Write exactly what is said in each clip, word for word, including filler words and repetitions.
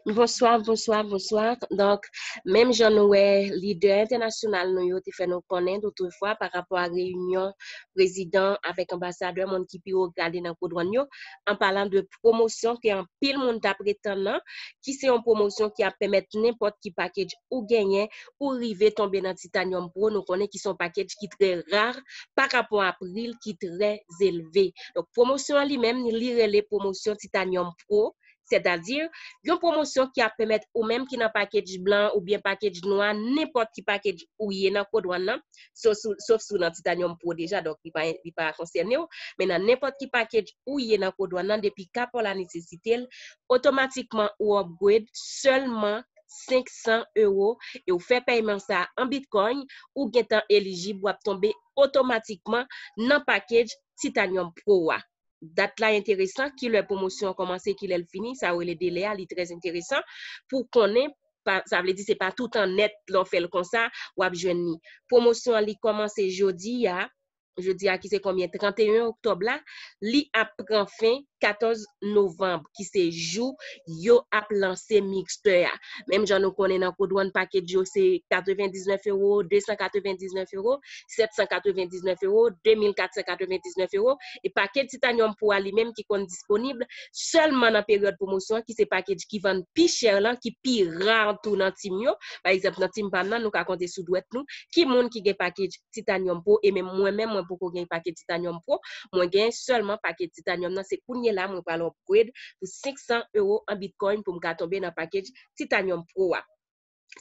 Bonswa, bonswa, bonswa. Donk, menm jan nou wè, lidè entènasyonal nou yo te fè nou konnen dotrefwa pa rapò a reyinyon prezidan avèk anbasadè, moun ki pi wo grade nan kodwàn yo, an palan de pwomosyon ke anpil moun t ap ret tann nan, ki se yon pwomosyon ki ap pèmèt nenpòt ki package ou genyen, ou rive tonbe nan Titanium Pro, nou konnen ki se yon package ki trè ra pa rapò a pri l ki trè elve. Donk, pwomosyon an li menm, li rele pwomosyon Titanium Pro, sètadi yon pwomosyon ki ap pèmèt ou menm ki nan package blan oubyen package nwa, nenpòt ki package ou ye nan kodwàn nan, sof si, sof si w nan Titanium Pro deja, donk li pa, li pa konsène w, men nan nenpòt ki package ou ye nan kodwàn nan, depi ka pa w la nesesite l, otomatikman ou upgrade sèlman senk san ewo e w fè pèyman sa an Bitcoin, ou gentan elijib, w ap tonbe otomatikman nan package Titanium Pro a. Dat la enteresan, kilè pwomosyon an kòmanse, kilè l fini, sa yo rele delè a, li trè enteresan pou konnen, pa, sa vle di se pa toutan nèt lè w fè l konsa, w ap jwenn li. Pwomosyon an li kòmanse jodi a, jodi a ki se konbyen, trannteyen oktòb la, li ap pran fen katòz novanm, ki se jou yo ap lanse mixer a. Menm jan nou konnen nan kodwàn package yo se katrevendiznèf ewo, de san katrevendiznèf ewo, sèt san katrevendiznèf ewo, de mil kat san katrevendiznèf ewo, e package Titanium Pro a li menm ki konn disponib sèlman nan peryòd pwomosyon an, ki se package ki vann pi chè lan, ki pi ra tou nan team yo. Pa egzanp, nan team pa m nan, nou ka konte sou dwèt nou, ki moun ki gen package Titanium Pro, e menm mwen menm, mwen poko gen package Titanium Pro, mwen gen sèlman package Titanium nan, se kounye la mwen pral upgrade pou senk san ewo an Bitcoin pou m ka tonbe nan package Titanium Pro a.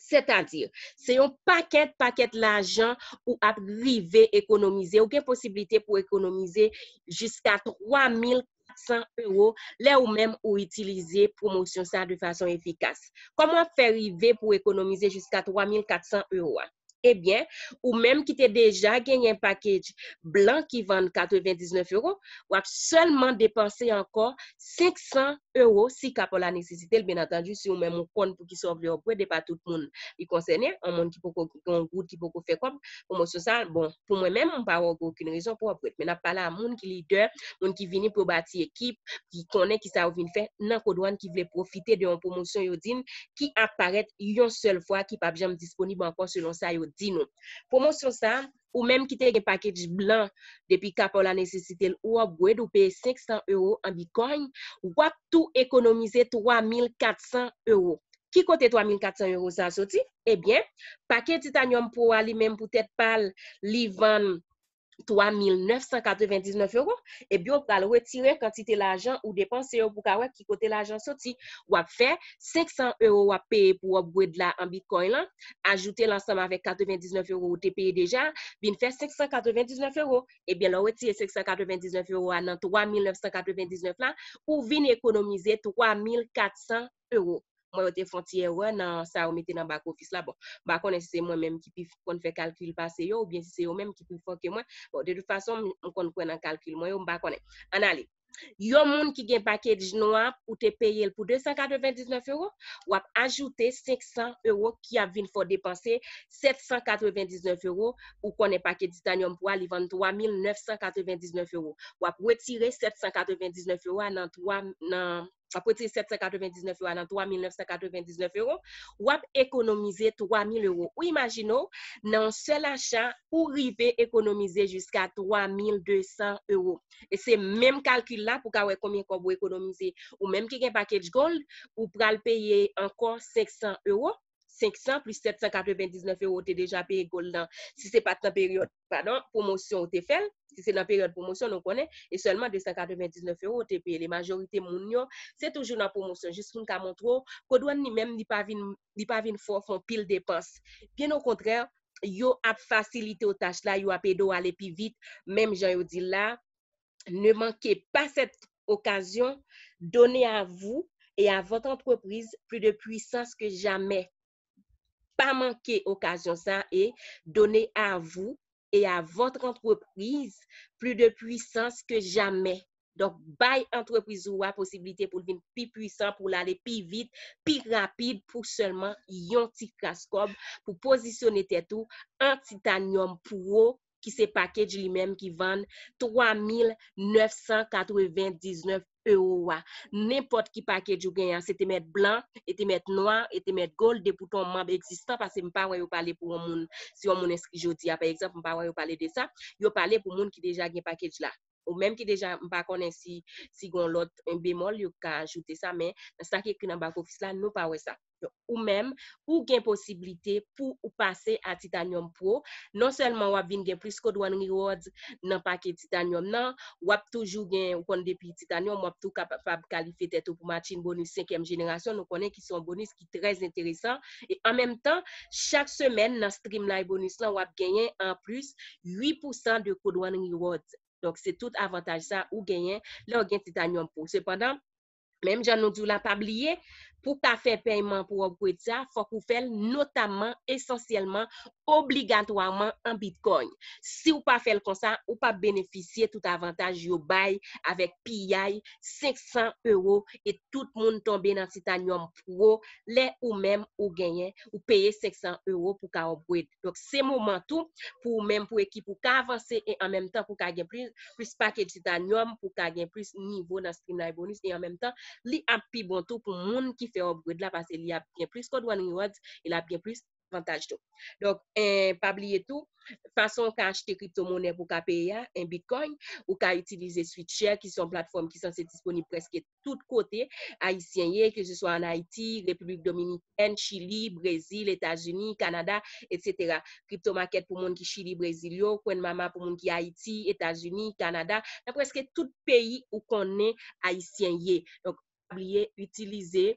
Sètadi, se yon pakèt, pakèt lajan ou ap rive ekonomize. Ou gen posiblite pou ekonomize jiska twa mil kat san ewo lè ou menm ou itilize pwomosyon sa de fason efikas. Kòman w ap fè rive pou ekonomize jiska twa mil kat san ewo a? Ebyen, ou menm ki te deja genyen package blan ki vann katrevendiznèf ewo, w ap sèlman depanse ankò senk san ewo si ka pa w la nesesite l, byen antandi, si ou menm ou konn pou ki sa w vle upgrade, e pa tout moun li konsène, yon moun ki poko gen yon goud ki poko fè kòb, pwomosyon sa, bon, pou mwen menm, m pa wè okenn rezon pou upgrade. Men n ap pale a moun ki lidè, moun ki vini pou yo bati ekip, ki konnen ki sa yo vin fè nan kodwàn, ki vle pwofite de yon pwomosyon yo di n ki ap parèt yon sèl fwa, ki p ap janm disponib ankò selon sa yo di nou. Pwomosyon sa, ou menm ki te gen package blan depi ka pa w la nesesite l, ou upgrade, ou peye senk san ewo an Bitcoin, w ap tou ekonomize twa mil kat san ewo. Ki kote twa mil kat san ewo sa a soti? Ebyen, package Titanium Pro a li menm poutèt pa l, li vann twa mil nèf san katrevendiznèf ewo, ebyen, w pral retire kantite lajan ou depanse yo pou w ka wè ki kote lajan soti. W ap fè senk san ewo w ap peye pou upgrade la an Bitcoin lan, ajoute l ansanm avèk katrevendiznèf ewo ou te peye deja, vin fè senk san katrevendiznèf ewo. Ebyen, lè w retire senk san katrevendiznèf ewo a nan twa mil nèf san katrevendiznèf la, ou vin ekonomize twa mil kat san ewo. Mwen, yo te fè yon ti erè nan sa yo mete nan back office la. Bon, m pa konnen si se mwen menm ki pi konn fè kalkil pase yo, oubyen si se yo menm ki pi fò ke mwen. Bon, de tout fason, m, m konn kwè nan kalkil mwen yo, m pa konnen. Ann ale. Yon moun ki gen package nwa, ou te peye l pou de san katrevendiznèf ewo, w ap ajoute senk san ewo ki ap vin fè w depanse sèt san katrevendiznèf ewo, ou konnen package Titanium Pro a, li vann twa mil nèf san katrevendiznèf ewo. W ap retire sèt san katrevendiznèf ewo a nan twa, nan w ap retire sèt san katrevendiznèf ewo a nan twa mil nèf san katrevendiznèf ewo, w ap ekonomize twa mil ewo. Ou imajine w, nan yon sèl acha, ou rive ekonomize jiska twa mil de san ewo. E se menm kalkil la pou w ka wè konbyen kòb ou ekonomize. Ou menm ki gen package gold, ou pral peye ankò senk san ewo. Senk san plis sèt san katrevendiznèf ewo ou te deja peye gold lan. Si se pa t nan peryòd, padon, pwomosyon ou te fè l, si se nan peryòd pwomosyon, nou konnen, e sèlman de san katrevendiznèf ewo ou te peye l. E majorite moun yo, se toujou nan pwomosyon. Jis pou n ka montre w, kodwàn li menm, li pa vin, li pa vin fè w fè yon pil depans. Byen okontrè, yo ap fasilite w tach la, yo ap ede w ale pi vit, menm jan yo di l la, ne manquez pas cette occasion, donnez à vous et à votre entreprise plus de puissance que jamais. Pa manke okazyon sa e donnez à vous et à votre entreprise plus de puissance que jamais. Donk, bay antrepriz ou a posiblite pou l vin pi pwisan, pou l ale pi vit, pi rapid, pou sèlman yon ti kras kòb, pou pozisyone tèt ou an Titanium Pro, ki se package li menm ki vann twa mil nèf san katrevendiznèf ewo a. Nenpòt ki package ou genyen, se te mèt blan, e te mèt nwa, e te mèt gold, depi w te yon manm egzistan, paske m pa wè yo pale pou yon moun, si yon moun enskri jodi a, pa egzanp, m pa wè yo pale de sa, yo pale pou moun ki deja gen package la. Ou menm ki deja, m pa konnen si, si gen yon lòt, en, bemòl, yo ka ajoute sa, men nan sa ki ekri nan back office la, nou pa wè sa. Donk, ou menm, ou gen posiblite pou ou pase a Titanium Pro. Non sèlman w ap vin gen plis Code One Rewards nan pake Titanium nan, w ap toujou gen, ou konn depi Titanium, w ap tou kapab kalifye tèt ou pou matching bonus senkyèm jenerasyon. Nou konnen ki se yon bonus ki trè enteresan. E an menm tan, chak semèn nan Streamline Bonus lan, w ap genyen an plis uit pousan de Code One Rewards. Donk, se tout avantaj sa ou genyen lè w gen Titanium Pro. Sepandan, menm jan nou di w la, pa bliye, pou w ka fè pèyman pou upgrade sa, fòk ou fè l notamman, esansyèlman, obligatwaman an Bitcoin. Si w pa fè l konsa, ou p ap benefisye tout avantaj yo bay avèk P I senk san ewo e tout moun tonbe nan Titanium Pro lè ou menm ou genyen, ou peye senk san ewo pou w ka upgrade. Donk, se moman tou pou ou menm, pou ekip ou ka avanse e an menm tan pou w ka gen plis, plis package Titanium, pou w ka gen plis nivo nan Streamline Bonus e an menm tan, li ap pi bon tou pou moun ki fè upgrade la, paske li ap gen plis Code One Rewards e l ap gen plis avantaj tou. Donk, eh, pa bliye tou, fason w ka achte kriptomonè pou w ka peye a, en Bitcoin, ou ka itilize Switcher, ki se yon platfòm ki sanse disponib prèske tout kote Ayisyen ye, ke se swa an Ayiti, Repiblik Dominikèn, Chili, Brezil, Etazini, Kanada, etsetera. Crypto market pou moun ki Chili, Brezil yo, Coin Mama pou moun ki Ayiti, Etazini, Kanada, nan prèske tout peyi ou konnen Ayisyen ye. Donk, pa bliye itilize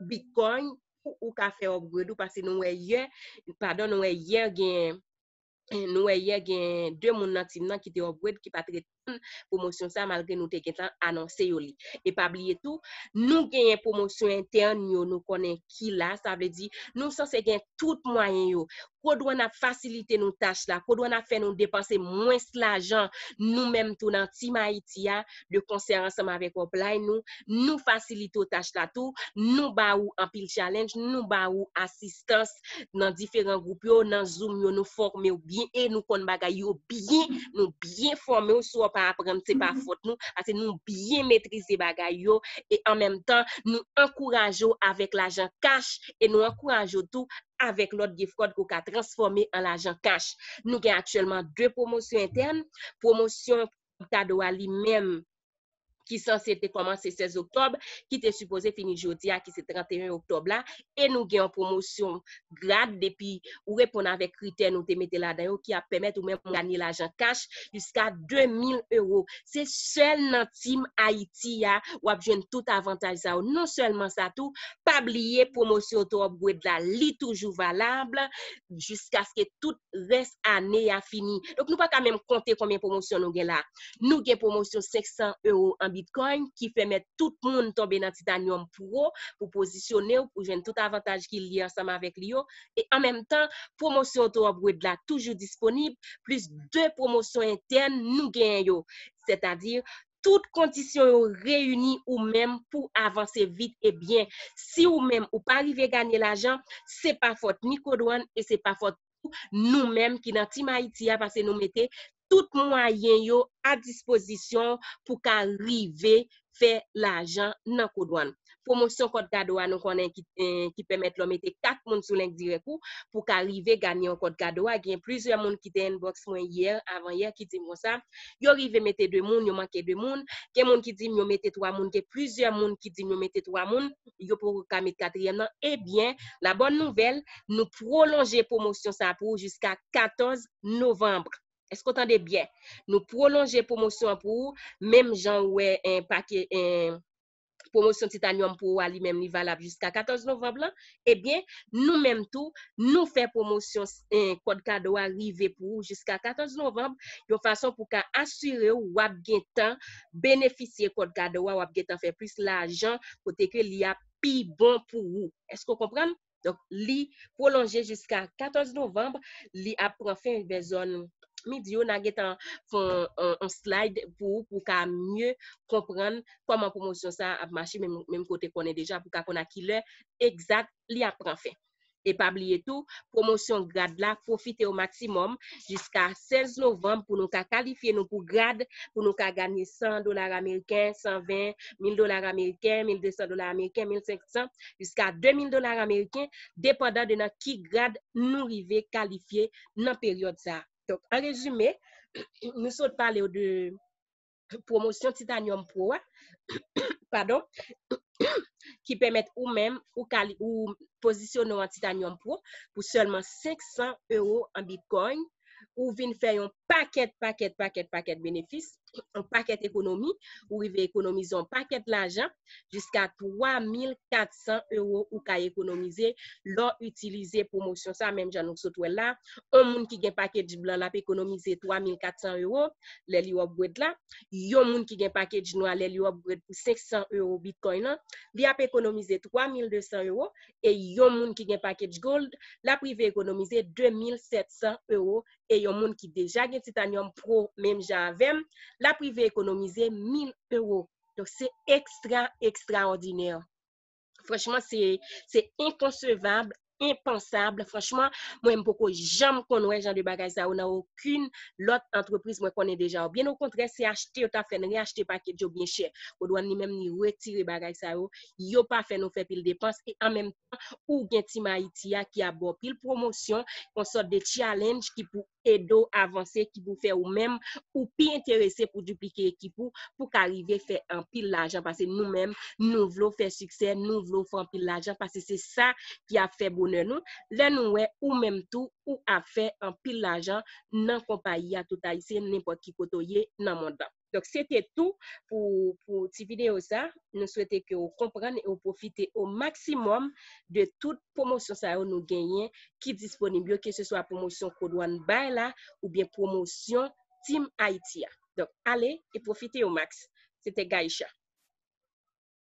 Bitcoin pou ou ka fè upgrade ou, paske nou wè yè, padon, nou wè yè gen, nou wè yè gen de moun nan team nan ki te upgrade, ki pa t ret tann pwomosyon sa, malgre nou te gentan anonse yo li. E pa bliye tou, nou genyen pwomosyon entèn yo, nou konnen ki la, sa vle di, nou sanse gen tout mwayen yo. Code One ap fasilite nou tach la, Code One ap fè nou depanse mwens lajan, nou menm tou nan Team Ayiti a, de konsè ansanm avèk upline nou, nou fasilite w tach la tou, nou ba ou anpil challenge, nou ba ou asistans nan diferan gwoup yo, nan Zoom yo, nou fòme w byen e nou konn bagay yo byen, nou byen fòme w, si w pa aprann, se pa fòt nou, paske nou byen metrize bagay yo, e an menm tan, nou ankouraje w avèk lajan cash, e nou ankouraje w tou avèk lòt gift card ke w ka transfòme an lajan cash. Nou gen aktyèlman de pwomosyon entèn, pwomosyon kado a li menm, ki sanse te kòmanse sèz oktòb, ki te sipoze fini jodi a, ki se tranteyen oktòb la, e nou gen yon pwomosyon grad depi ou reponn avèk kritè nou te mete ladan yo, ki ap pèmèt ou menm ganye lajan cash jiska de mil ewo. Se sèl nan Team Ayiti a w ap jwenn tout avantaj sa yo. Non sèlman sa tou, pa bliye pwomosyon Auto Upgrade la, li toujou valab jiskaske tout rès ane a fini. Donk, nou pa ka menm konte konbyen pwomosyon nou gen la. Nou gen pwomosyon senk san ewo an Bitcoin ki pèmèt tout moun tonbe nan Titanium Pro pou pozisyone w, pou jwenn tout avantaj ki lye ansanm avèk li yo. E an menm tan, pwomosyon Auto Upgrade la toujou disponib, plis de pwomosyon entèn nou genyen yo. Sètadi, tout kondisyon yo reyini ou menm pou avanse vit e byen. Si ou menm ou pa rive ganye lajan, se pa fòt ni Code One e se pa fòt tou nou menm ki nan Team Ayiti a, paske nou mete tout mwayen yo a dispozisyon pou ka rive fè lajan nan Code One. Pwomosyon kòd kado a, nou konnen ki, eh, ki pèmèt lè w mete kat moun sou link dirèk ou pou ka rive ganye yon kòd kado a. Gen plizyè moun ki te inbox mwen yè, avan yè, ki di m konsa, yo rive mete de moun, yo manke de moun. Gen moun ki di m yo mete twa moun, gen plizyè moun ki di m yo mete twa moun, yo poko ka met katriyèm nan. Ebyen, la bòn nouvèl, nou pwolonje pwomosyon sa pou ou jiska katòz novanm. Èske w tande byen? Nou pwolonje pwomosyon an pou ou, menm jan ou wè, en, pake, en, pwomosyon Titanium pou ou a li menm li valab jiska katòz novanm lan. Ebyen, nou menm tou, nou fè pwomosyon, en, kòd kado a rive pou ou jiska katòz novanm, yon fason pou ka asire w w ap gen tan benefisye kòd kado a, w ap gen tan fè plis lajan, kote ke li ap pi bon pou ou. Èske w konprann? Donk, li pwolonje jiska katòz novanm, li ap pran fen vè zòn midi yo, n a gentan fè yon, yon, yon slide pou ou, pou w ka mye konprann kòman pwomosyon sa a ap mache, menm, menm kote konnen deja, pou w ka konn a kilè egzat li ap pran fen. E pa bliye tou, pwomosyon grad la, pwofite o maksimòm jiska sèz novanm pou nou ka kalifye nou pou grad, pou nou ka ganye san dola ameriken, san ven mil dola ameriken, mil de san dola ameriken, mil senk san, jiska de mil dola ameriken, depandan de nan ki grad nou rive kalifye nan peryòd sa a. Donk, an rezime, nou sot pale w de pwomosyon Titanium Pro a, padon, ki pèmèt ou menm, ou, kali, ou pozisyone w an Titanium Pro pou sèlman senk san ewo an Bitcoin, ou vin fè yon pakèt, pakèt, pakèt, pakèt benefis, yon pakèt ekonomi, ou rive ekonomize yon pakèt lajan, jiska twa mil kat san ewo ou ka ekonomize lè w itilize pwomosyon sa, menm jan nou sot wè la. Yon moun ki gen package blan, l ap ekonomize twa mil kat san ewo lè li upgrade la. Yon moun ki gen package nwa, lè li upgrade pou senk san ewo Bitcoin lan, li ap ekonomize twa mil de san ewo. E yon moun ki gen package gold, l ap rive ekonomize de mil sèt san ewo. E yon moun ki deja gen Titanium Pro, menm jan avè m, l ap rive ekonomize mil ewo. Donk, se ekstra, ekstraòdinè. Franchman, se, se enkonsevab, enpansab. Franchman, mwen, m poko janm konn wè jan de bagay sa yo nan okenn lòt antrepriz mwen konnen deja. Byen okontrè, se achte yo ta fè n reachte package yo byen chè. Kodwàn li menm, li retire bagay sa yo. Yo pa fè nou fè pil depans. E an menm tan, ou gen Team Haiti a ki ap ba w pil pwomosyon, yon sòt de challenge ki pou ede w avanse, ki pou fè ou menm, ou pi enterese pou diplike ekip ou, pou ka rive fè anpil lajan. Paske nou menm, nou vle w fè siksè, nou vle w fè anpil lajan, paske se sa ki ap fè bonè nou. Lè nou wè ou menm tou, ou ap fè anpil lajan nan konpayi a, tout ayisyen, nenpòt ki kote w ye nan mond lan. Donk, se te tou pou, pou ti videyo sa. Nou swete ke w konprann e w pwofite o maksimòm de tout pwomosyon sa yo nou genyen ki disponib yo, ke se swa pwomosyon Kodwàn bay la oubyen pwomosyon Team Haiti a. Donk, ale e pwofite o max. Se te Gaïcha.